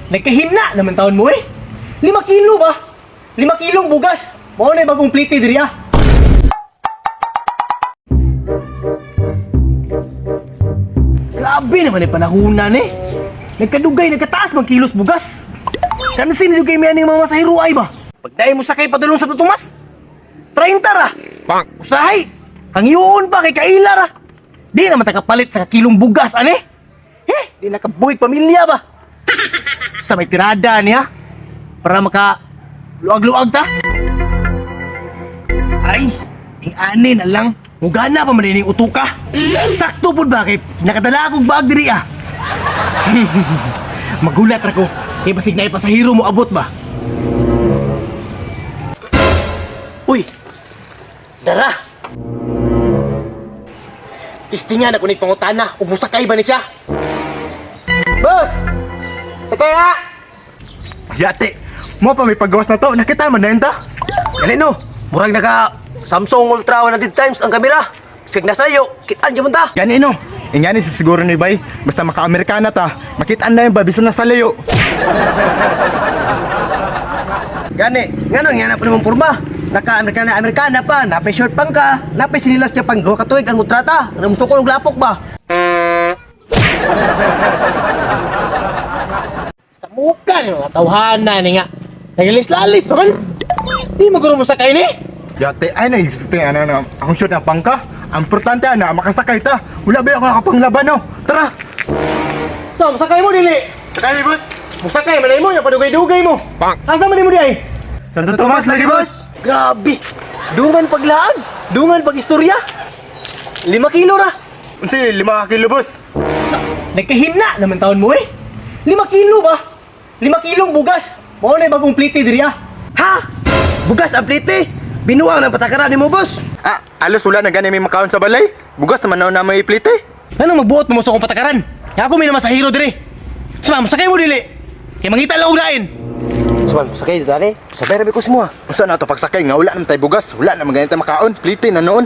Nagkahina naman taon mo eh. 5 kilo ba? 5 kilong bugas. Mao na bagong plite diri ah. Grabe naman yung panahunan eh. Nagkadugay, nagkataas mang kilos bugas. Kansin yung kay may aning mga masahiro ay ba? Pagdayon mo sakay padulong sa Tutumas. 30 ra. Bang! Usahay! Ang pa kay kaila ra. Di naman ta kapalit sa kilong bugas ani. Eh, di nakabuhit pamilya ba? Sa may tirada niya para maka luag-luag ta. Ay, ing ani na lang. Mugana pa man ining utuka. Sakto pud ba kay nakadala akong bag diri ah. Magulat ra ko. Kay basig na ipasahiro mo abot ba? Uy, dara. Tistingan ako ni pangutana. Ug musakay ba ni siya? Boss! Sakay ha! Yate! Mo pa may paggawas na to. Nakita man na yun ta? Gani no, murag naka Samsung Ultra 100 times ang kamera. Sig nasa iyo, kitaan gyud ta. Gani no. Ingani si siguro ni Bay. Basta maka-Amerikana ta. Makitaan na yun ba? Bisan na sa layo. Gani, ngano nga na pa nimong porma? Naka Amerikana Amerikana pa, napay short pang ka, napay sinilas niya pang duha ka tuig ang kontrata. Ano musukol og lapok ba? Sa muka ni mga tawhana ni nga. Nagalis-lalis pa man. Di maguro mo sakay ni. Yate, ay na-existe ano na. Akong short na pangka. Ang importante ana, makasakay ta. Wala ba ako nakapanglaban no? Tara! So, masakay mo dili. Sakay mi, boss! Musakay man mo, yung padugay-dugay mo. Bang! Asa man mo di ay? Santo Tomas lagi, boss! Grabe. Dungan paglaag, dungan pag-istorya. 5 kilo ra. Unsi, 5 kilo, boss. Nagkahina naman taon mo eh. 5 kilo ba? 5 kilong bugas. Mao na yung bagong plite diri ah. Ha? Bugas ang plite. Binuang ng patakaran nimo, boss. Ah, alos wala na gani may makaon sa balay. Bugas naman na may iplite. Anong magbuot mo sa akong patakaran? Nga ako may namasahiro diri. Sumam, sakay mo dili. Kay mangita lang og lain. Suman, sakay dali. Sabay ra ko semua. Usa na to pagsakay nga wala naman tay bugas, wala naman ganito makaon, plite na noon.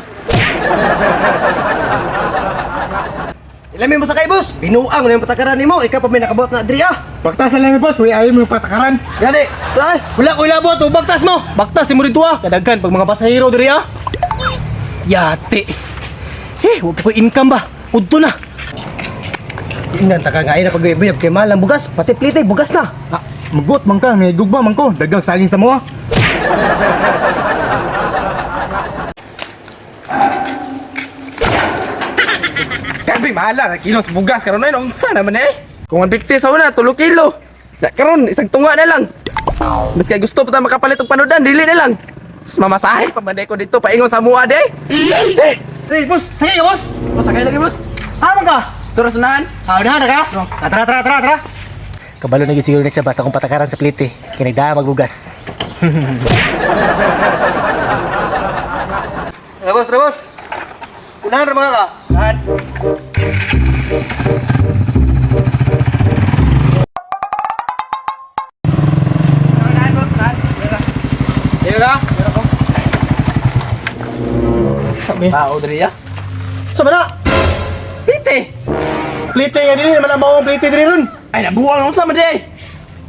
Ilami mo sakay, boss. Binuang na yung patakaran nimo. Ikaw pa may nakabuhat na diri ah. Bagtas na lang mi, boss, way ayaw mo yung patakaran. Gani, tara. Wala ko ilabot, o bagtas mo. Bagtas mo dito ah. Kadaghan pag mga pasahero diri ah. Yate. Eh, wa pa ko income ba? Udto na. Ingnan ta ka nga ay na pag-uyab kay mahal ang bugas, pati plite bugas na. Ah, magbuot man ka, may gugma man ko, daghang saging sa moa. Grabe, mahala na kilos bugas karon ay unsa naman eh. Kung 150 sa una, 3 kilo. Na karon isang tunga na lang. Mas kay gusto pa ta makapalit og panudan, dili na lang. Sus mamasahe pa man ko dito paingon sa mua de. Eh, Hey, boss, sakay ka boss. masakay lagi boss. Haman ka. Turas unahan. Ah, unahan na ka? Ah, tara, tara, tara, tara. Kabalo na gyud siguro na siya basta akong patakaran sa plite. Kay nagdaa magbugas. Tara, boss, tara, boss. Unahan ra mga ka. Unahan. Unahan, boss, unahan. Dito ka? Sabi. Tao diri ya. Sa mana? Plite. Plite nga dili naman ang bawang plite diri ron. Ay nabuwang unsa man di.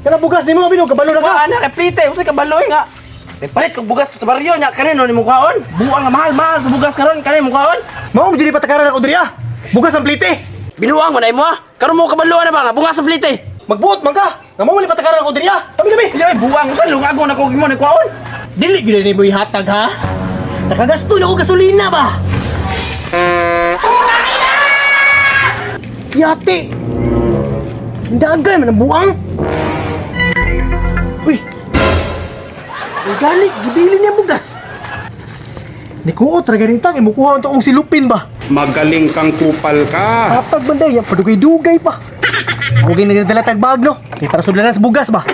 Kana bugas nimo binog kabalo na ka. Wa ana kay plite, unsa ka baloy nga. May palit kog bugas sa baryo nya kanino ni mukaon. Buang nga mahal mahal sa bugas karon kani mukaon. Mao mo dili patakaran ako diri ah. Bugas ang plite. Binuang man ay mo ah. Karon mo kabaluan na ba nga bunga sa plite. Magbuot man ka. Nga mao ni patakaran ako diri ah. Kami kami. Yoy, buang usa lungago na ko gimo ni kwaon. Dili gyud ni mo ihatag ha. Nakagasto na ko gasolina ba. Yate. Dagay man ang buang. Uy. Uy gani gibili niya ang bugas. Nikuot ra ganitang imukuha unta kong silupin ba. Magaling kang kupal ka. Kapag banday, yan, padugay-dugay pa. Huwag na dala tag bag, no? Kay para sudlanan sa bugas ba?